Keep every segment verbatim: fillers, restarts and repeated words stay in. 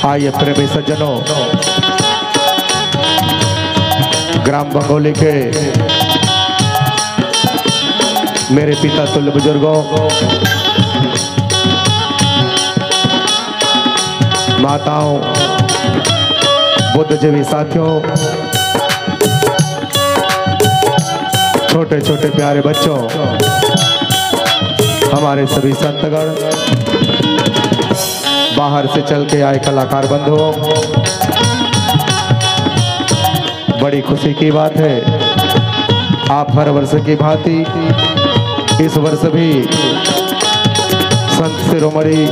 आइए प्रेमी सज्जनों, ग्राम बंगोली के मेरे पिता तुल्य बुजुर्गों, माताओं, बुद्धिजीवी साथियों, छोटे छोटे प्यारे बच्चों, हमारे सभी संतगण, बाहर से चल के आए कलाकार बंधुओं, बड़ी खुशी की बात है, आप हर वर्ष की भांति इस वर्ष भी संत शिरोमणि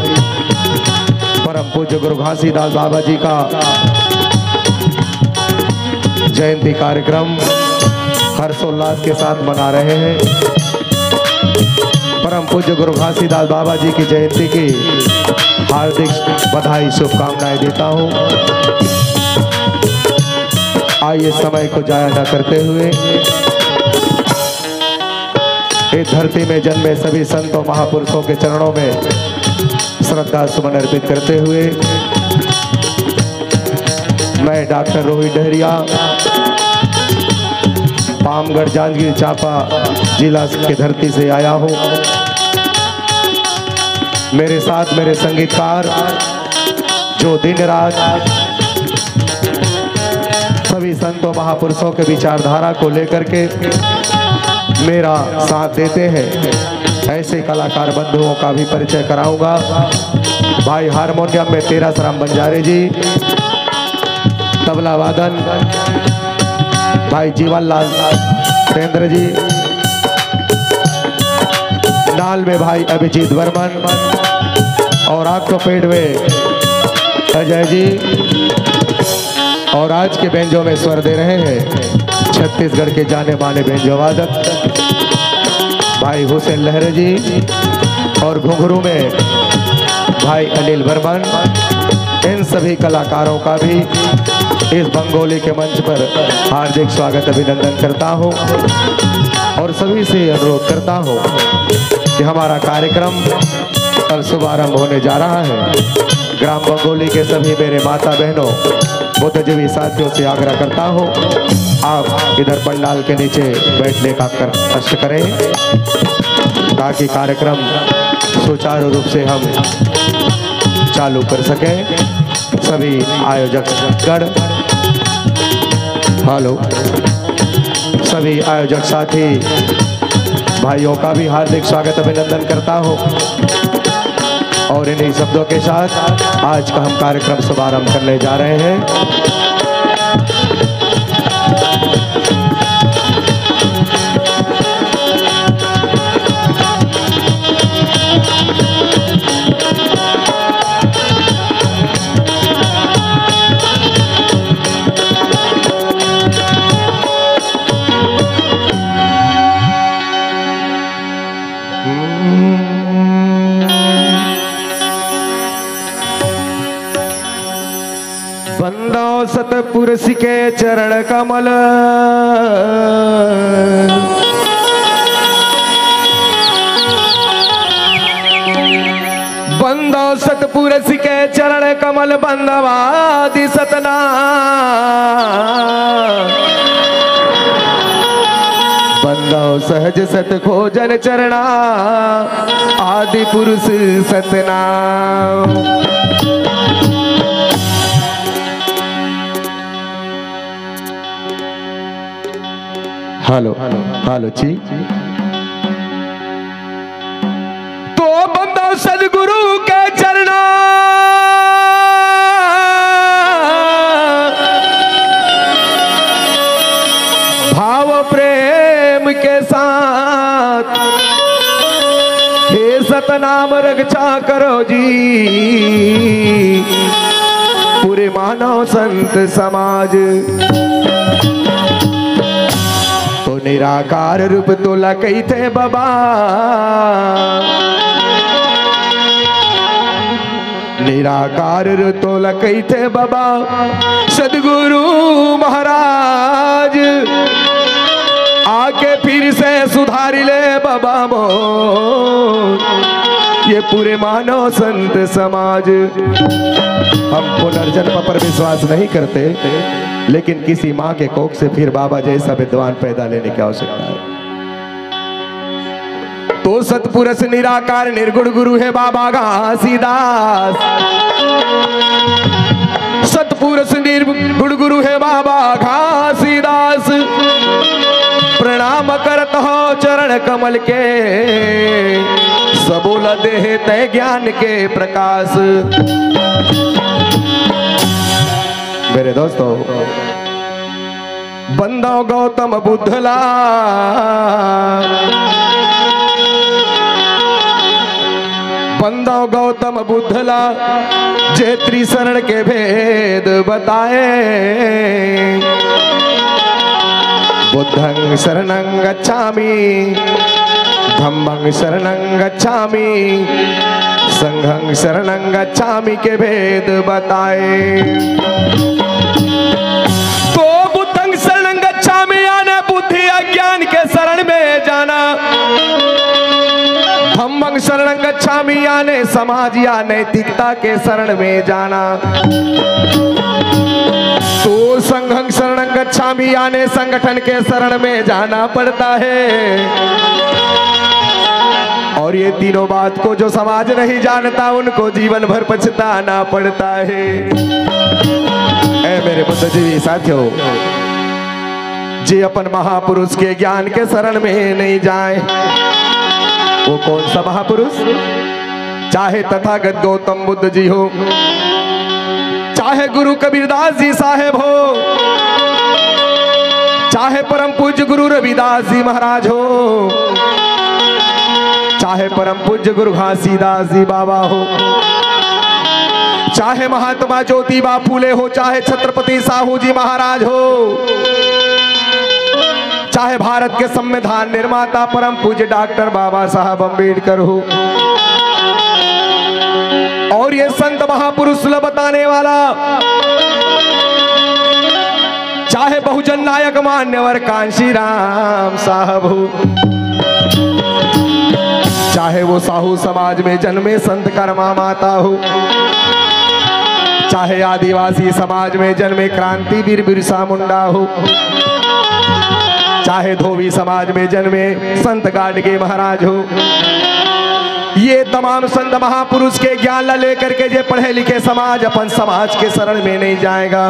परम पूज्य गुरु घासीदास बाबा जी का जयंती कार्यक्रम हर्षोल्लास के साथ मना रहे हैं। परम पूज्य गुरु घासीदास बाबा जी की जयंती की हार्दिक बधाई, शुभकामनाएं देता हूं। आइए, समय को जाया न करते हुए इस धरती में जन्मे सभी संतों महापुरुषों के चरणों में श्रद्धा सुमन अर्पित करते हुए मैं डॉक्टर रोहित डहरिया, पामगढ़, जांजगीर चांपा जिला की धरती से आया हूँ। मेरे साथ मेरे संगीतकार, जो दिन रात सभी संतों महापुरुषों के विचारधारा को लेकर के मेरा साथ देते हैं, ऐसे कलाकार बंधुओं का भी परिचय कराऊंगा। भाई हारमोनियम में तेरस राम बंजारे जी, तबला वादन भाई जीवन लाल सैंद्र जी, नाल में भाई अभिजीत वर्मन और आक्टोपेड में अजय जी, और आज के बेंजो में स्वर दे रहे हैं छत्तीसगढ़ के जाने माने बेंजो वादक भाई हुसैन लहरे जी, और घुंघरू में भाई अनिल वर्मन। इन सभी कलाकारों का भी इस बंगोली के मंच पर हार्दिक स्वागत, अभिनंदन करता हूं और सभी से अनुरोध करता हूं कि हमारा कार्यक्रम अब शुभारंभ होने जा रहा है। ग्राम बंगोली के सभी मेरे माता बहनों, बुद्धिजीवी साथियों से आग्रह करता हूं, आप इधर पंडाल के नीचे बैठने का कर, कष्ट करें, ताकि कार्यक्रम सुचारू रूप से हम चालू कर सकें। सभी आयोजक गण, हेलो, सभी आयोजक साथी भाइयों का भी हार्दिक स्वागत, अभिनंदन करता हूं। और इन्हीं शब्दों के साथ आज का हम कार्यक्रम शुभारंभ करने जा रहे हैं। बंदो सतपुरुष के चरण कमल, बंदो सतपुरुष के चरण कमल, बंदवादि सतना, बंदो सहज सत खोजन चरणा, आदि पुरुष सतनाम। हेलो, हेलो जी। तो बंदो सदगुरु के चरणा, भाव प्रेम के साथ, हे सतनाम रक्षा करो जी। मानव संत समाज। तो निराकार रूप तोला कहिथे बाबा, निराकार रूप तोला कहिथे बाबा सदगुरु महाराज। आके फिर से सुधारी ले बाबा मोर ये पूरे मानव संत समाज। हम पुनर्जन्म पर विश्वास नहीं करते, लेकिन किसी माँ के कोख से फिर बाबा जैसा विद्वान पैदा लेने की आवश्यकता है। तो सतपुरुष निराकार निर्गुण गुरु है बाबा घासीदास। सतपुरुष निर्गुण गुरु है बाबा घासीदास। प्रणाम करत हो चरण कमल के, सबो ल देहे तय ज्ञान के प्रकाश। मेरे दोस्तों, बंदव गौतम बुद्ध ला, बंदव गौतम बुद्ध ला, जे त्रिसरण के भेद बताए। बुद्धं शरणं गच्छामि, धम्मं शरणं गच्छामि, संघं शरणं गच्छामि के भेद बताए। तो बुद्धं शरणं गच्छामि यानी बुद्धि अज्ञान के शरण में जाना, धम्मं शरणं गच्छामि यानी समाज या नैतिकता के शरण में जाना, तो संघं शरणं गच्छामि यानी संगठन के शरण में जाना पड़ता है। और ये तीनों बात को जो समाज नहीं जानता, उनको जीवन भर पछताना पड़ता है। ऐ मेरे बुद्धिजीवी साथियों, जे अपन महापुरुष के ज्ञान के शरण में नहीं जाए, वो कौन सा महापुरुष? चाहे तथागत गौतम बुद्ध जी हो, चाहे गुरु कबीरदास जी साहेब हो, चाहे परम पूज्य गुरु रविदास जी महाराज हो, चाहे परम पूज्य गुरु घासीदास जी बाबा हो, चाहे महात्मा ज्योतिबा फूले हो, चाहे छत्रपति साहू जी महाराज हो, चाहे भारत के संविधान निर्माता परम पूज्य डॉक्टर बाबा साहब अम्बेडकर हो, और ये संत महापुरुष ल बताने वाला चाहे बहुजन नायक मान्यवर कांशीराम साहब हो, चाहे वो साहू समाज में जन्मे संत कर्मा माता हो, चाहे आदिवासी समाज में जन्मे क्रांतिवीर बिरसा मुंडा हो, चाहे धोबी समाज में जन्मे संत गाडगे महाराज हो, ये तमाम संत महापुरुष के ज्ञान ला लेकर के जे पढ़े लिखे समाज अपन समाज के शरण में नहीं जाएगा।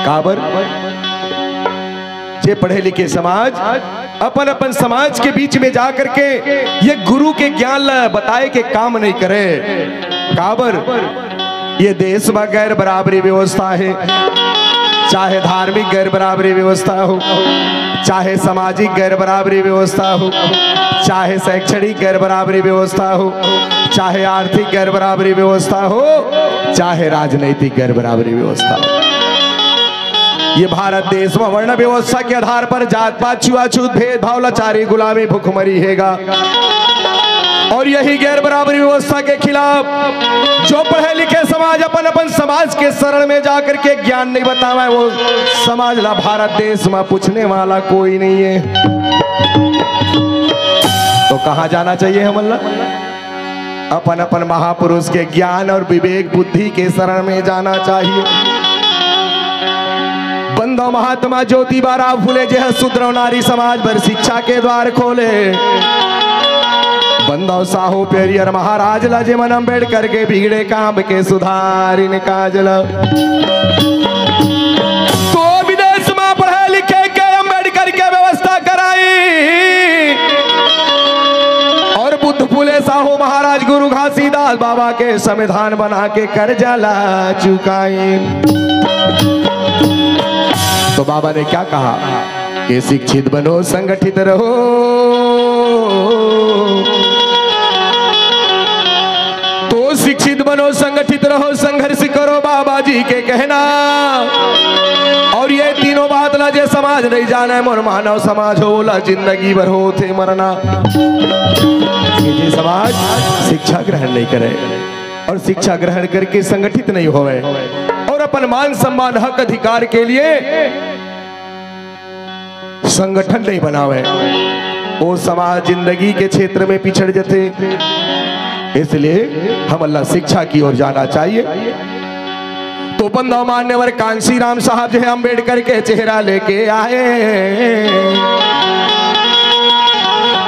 काबर? जे पढ़े लिखे समाज अपन अपन समाज के बीच में जा करके ये गुरु के ज्ञान ला बताए के काम नहीं करे। काबर? ये देश में गैर बराबरी व्यवस्था है, चाहे धार्मिक गैर बराबरी व्यवस्था हो, चाहे सामाजिक गैर बराबरी व्यवस्था हो, चाहे शैक्षणिक गैर बराबरी व्यवस्था हो, चाहे आर्थिक गैर बराबरी व्यवस्था हो, चाहे राजनैतिक गैर बराबरी व्यवस्था हो। ये भारत देश में वर्ण व्यवस्था के आधार पर जात पात, छुआछूत, भेदभाव, लाचारी, गुलामी, भुखमरी हेगा। और यही गैर बराबरी व्यवस्था के खिलाफ जो पढ़े लिखे समाज अपन अपन समाज के शरण में जाकर के ज्ञान नहीं बतावे, वो समाज ला भारत देश में पूछने वाला कोई नहीं है। तो कहाँ जाना चाहिए हमन ला? अपन अपन महापुरुष के ज्ञान और विवेक बुद्धि के शरण में जाना चाहिए। बंदो महात्मा ज्योतिबा राव फुले जे ह शूद्र नारी समाज बर शिक्षा के द्वार खोले। बंदो साहू पेरियर महाराज ला जेमन अम्बेडकर के बिगड़े काम के सुधारिन काज ला। तो विदेश में पढ़े लिखे के अम्बेडकर के व्यवस्था कराई और बुद्ध फुले साहू महाराज गुरु घासीदास बाबा के संविधान बना के कर्जा ला चुकाई। तो बाबा ने क्या कहा कि शिक्षित बनो, संगठित रहो। तो शिक्षित बनो, संगठित रहो, संघर्ष करो। जी के कहना। और ये तीनों बात ला जे समाज नहीं जाने, मोर मानव समाज हो, ओला जिंदगी भर होथे मरना। ये जे समाज शिक्षा ग्रहण नहीं करे और शिक्षा ग्रहण करके संगठित नहीं होवे और अपन मान सम्मान, हक अधिकार के लिए संगठन नहीं बनावे, वो समाज जिंदगी के क्षेत्र में पिछड़ जथे। इसलिए हमन ला शिक्षा की ओर जाना चाहिए। तो बंदा मान्यवर कांशीराम साहब जो है अम्बेडकर के चेहरा लेके आए,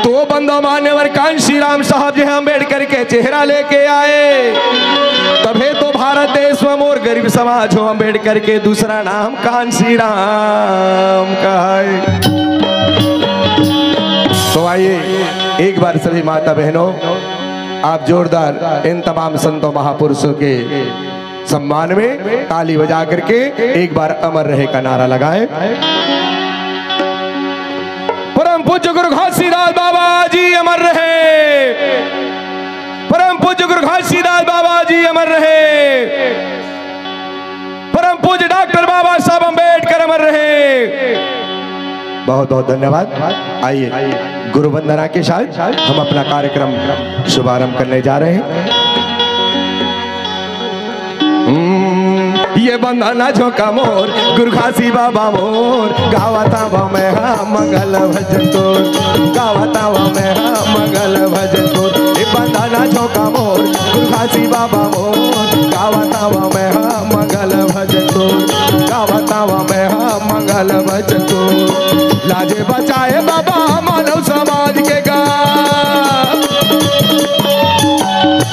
तो बंदा मान्यवर कांशीराम साहब जो है अम्बेडकर के चेहरा लेके आए, तभे तो भारत देश में मोर गरीब समाज हो अम्बेडकर के दूसरा नाम कांशीराम कहाए। तो आइए, एक बार सभी माता बहनों, आप जोरदार इन तमाम संतों महापुरुषों के सम्मान में ताली बजा करके एक बार अमर रहे का नारा लगाएं। परम पूज्य गुरु घासीदास बाबा जी अमर रहे, परम पूज्य गुरु घासीदास बाबा जी अमर रहे, परम पूज्य डॉक्टर बाबा साहब अम्बेडकर अमर रहे। बहुत बहुत धन्यवाद। आइए, गुरु वंदना के साथ हम अपना कार्यक्रम शुभारंभ करने जा रहे हैं। हम्म, ये बंदना झोंका मोर, गुरु घासी बाबा मोर, गावत हवं मैं हा मंगल भजन तोर, गावत हवं मैं हा मंगल भजन तोर। ये बंदना झोंका मोर, गुरु घासी बाबा मोर, गावत हवं मैं हा मंगल भजन तोर, गावत हवं मैं हा मंगल भजन तोर। लाजे बचाए बाबा मानव समाज के गा,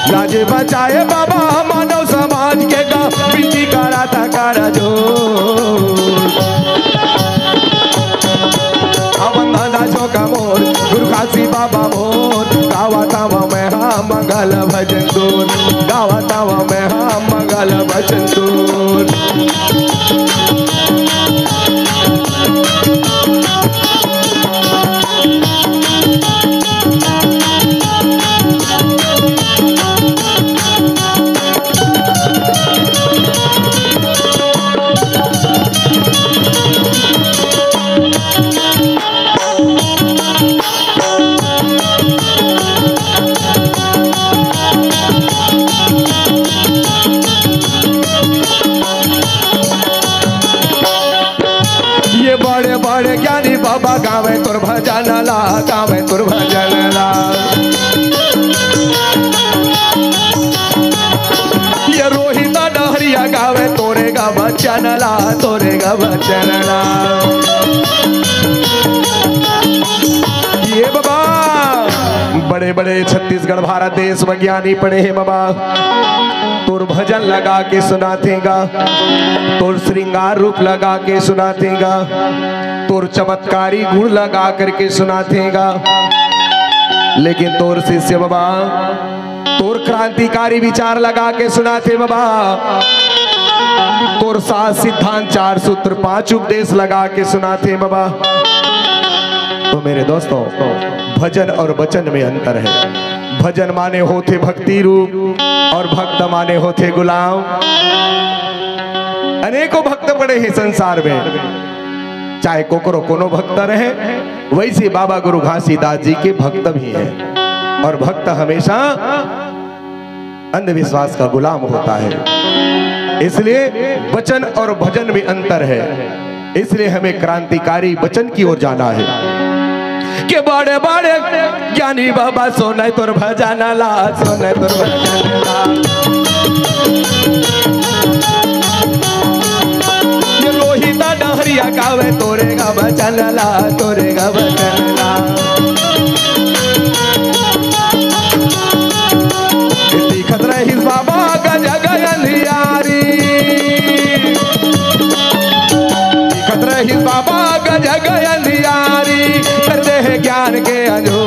लाजे बचाए बाबा मानव समाज के गा, विनती करा था कर जो। हवं दादा झोंका मोर, गुरु घासी बाबा मोर, गावत हवं मैं हा मंगल भजन तोर, गावत हवं मैं हा मंगल भजन तोर। ये बड़े बड़े ज्ञानी बाबा गावे तोर भजन ला, गावे तोर भजन ला। ये रोहिता डहरिया गावे तोरे गा भजन ला, तोरे गा भजन ला। ये बाबा बड़े बड़े छत्तीसगढ़ भारत देश में ज्ञानी पड़े हे बाबा, तोर भजन लगा के सुनाथे गा, तोर श्रृंगार रूप लगा के सुनाथे गा, तोर चमत्कारी गुण लगा करके सुनाथे गा। लेकिन तोर शिष्य बाबा, तोर क्रांतिकारी विचार लगा के सुनाथे बाबा, तोर सात सिद्धांत, चार सूत्र, पांच उपदेश लगा के सुनाथे बाबा। तो मेरे दोस्तों, भजन और वचन में अंतर है। भजन माने होथे भक्ति रूप और भक्त माने होथे गुलाम। अनेकों भक्त पड़े हैं संसार में, चाहे कोकरो कोनो भक्त रहे, वैसे बाबा गुरु घासीदास जी के भक्त भी हैं। और भक्त हमेशा अंधविश्वास का गुलाम होता है। इसलिए वचन और भजन में अंतर है, इसलिए हमें क्रांतिकारी वचन की ओर जाना है। के बड़े बड़े ज्ञानी बाबा सुने तोर भजन ला, सुने तोर भजन ला। ये रोहिता डहरिया गावे तोरे गा भजन ला, तोरे गा भजन ला। दिखत रहिस बाबा गजग अंधियारी, दिखत रहिस बाबा गजग अंधियारी, कर दे हे ज्ञान के अंजोर।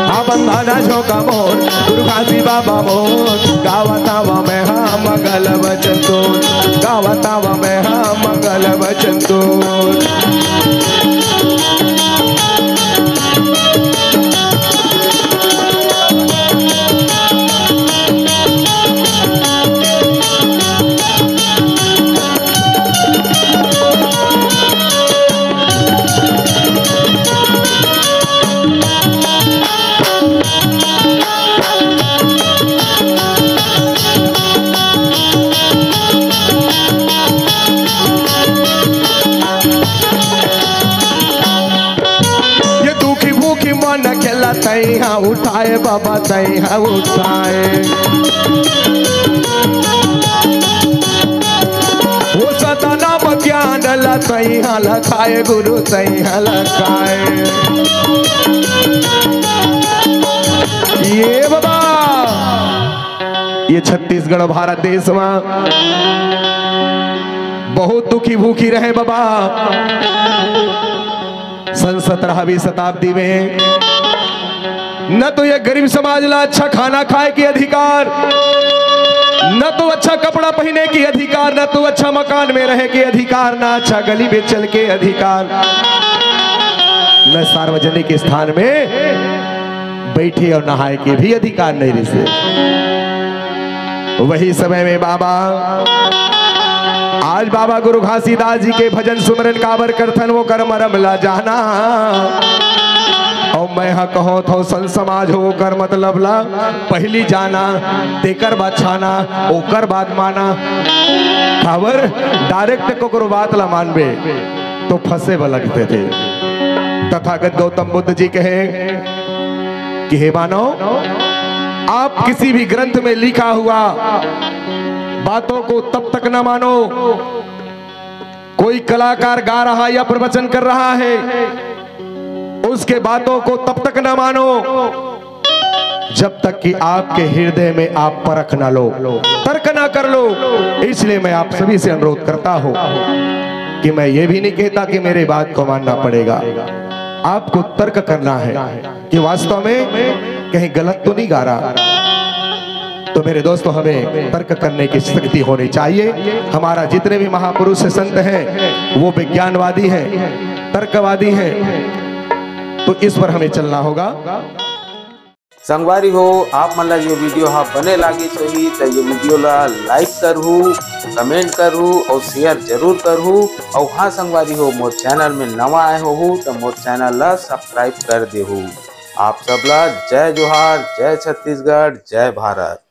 हा बंधना झोंका मोर, गुरु घासी बाबा मोर, गावत हवं मैं हा मंगल वचन तोर, गावत हवं मैं हा मंगल वचन तोर। आए बाबा तैं हा उठाए। वो सतनाम ज्ञान ला तैं हा लखाए, गुरु तैं हा लखाए। ये बाबा, ये छत्तीसगढ़ भारत देश मा बहुत दुखी भूखी रहे बाबा। सन सत्रहवीं शताब्दी में न तो ये गरीब समाज ला अच्छा खाना खाए के अधिकार, न तो अच्छा कपड़ा पहने के अधिकार, न तो अच्छा मकान में रहे के अधिकार, न अच्छा गली में चल के अधिकार, न सार्वजनिक स्थान में बैठे और नहाए के भी अधिकार नहीं रहिसे। वही समय में बाबा, आज बाबा गुरु घासीदास जी के भजन सुमरन काबर करथन, वो कर मरम ला जाना। और मैं हा कहो थो संत समाज हो, ओकर मतलब ला पहली जाना, तेकर बाद छाना, ओकर बाद माना। काबर direct कोकरो बात ला मानबे तो फंसे बर लगथे। तथागत गौतम बुद्ध जी कहे कि हे मानव, आप किसी भी ग्रंथ में लिखा हुआ बातों को तब तक न मानो, कोई कलाकार गा रहा या प्रवचन कर रहा है, उसके बातों को तब तक न मानो जब तक कि आपके हृदय में आप परख ना लो, तर्क ना कर लो। इसलिए मैं आप सभी से अनुरोध करता हूं कि मैं ये भी नहीं कहता कि मेरे बात को मानना पड़ेगा, आपको तर्क करना है कि वास्तव में कहीं गलत तो नहीं गा रहा। तो मेरे दोस्तों, हमें तर्क करने की शक्ति होनी चाहिए। हमारा जितने भी महापुरुष संत हैं, वो विज्ञानवादी हैं, तर्कवादी हैं, तो इस पर हमें चलना होगा। संगवारी हो, आप मन ला ये video हा बने लागिस होही त ये video ला like करहू, comment करहू और share जरूर करहू। और हाँ संगवारी हो, मोर channel में नवा आए होहू त मोर channel ला subscribe कर देहू। आप सब ला जय जोहार, जय छत्तीसगढ़, जय भारत।